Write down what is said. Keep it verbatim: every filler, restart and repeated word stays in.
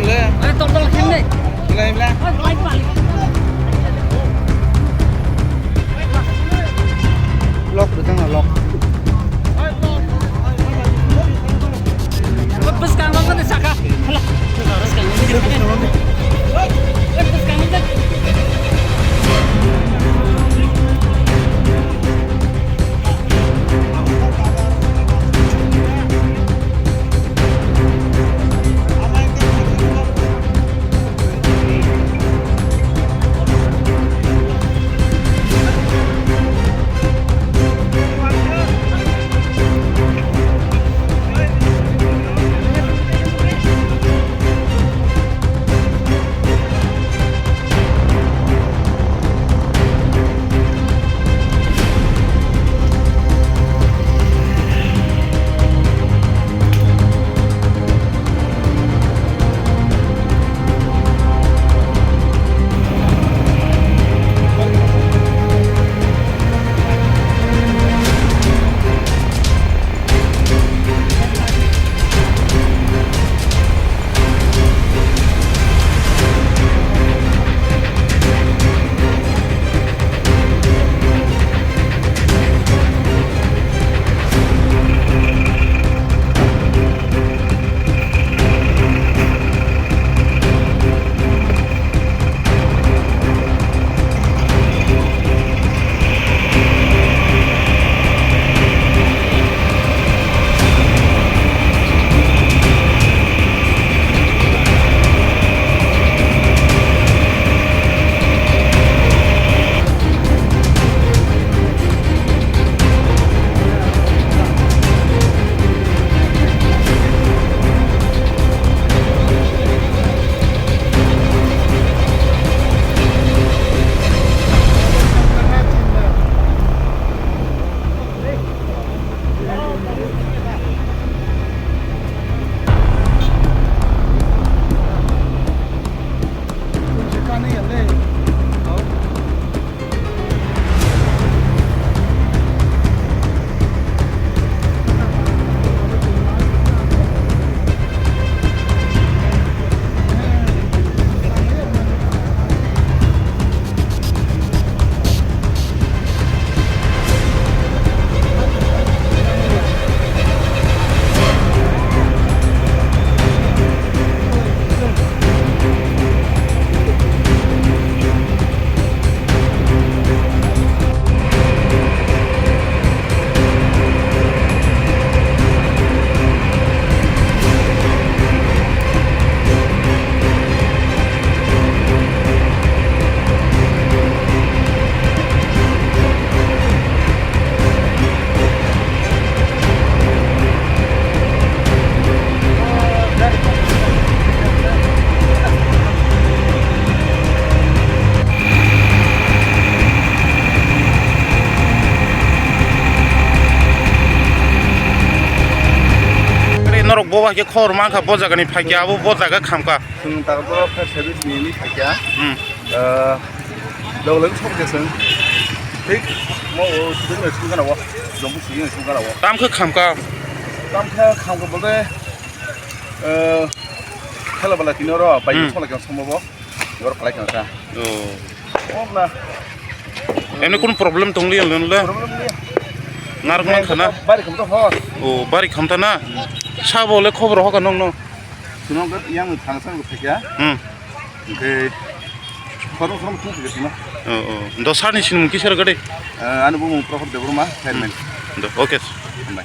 Ayo, tol, tol, khem deh. Lock, datang lock. Bwskang o khe saka. Hala. Bwskang o khe. Bwskang o khe. Norok bo bai khe khobor mankha, bo jaga ni phaikhe abo bo jaga khamkha. Chwng tabuk fire service ni, ni phaikha. Hmm. Ah, Doglai sok khe chwng. Thik mo o sudin no sung kana o. Jombu sugin sung kana o. Tam khe khamkha. Tam khe khamkha bolte, eh, thela bala tino ro bai Hmm. Sola khe somo bo. Yor khlai kha. Oh. Om na. Emni kun problem tong liya le? Problem liya. Narwk man khana? Bari kham to hor. Oh, bari kham ta na? Sabo le khobor hoka nong no? Sunong gat yang thang sang thekya. Hmm. Oke. Khorong khorong thung thekya sima. Oh, oh. Do sani sinmung kisar gade? Eh, anu bumung Prokhor Debbarma, chairman. Do, oke. Bye.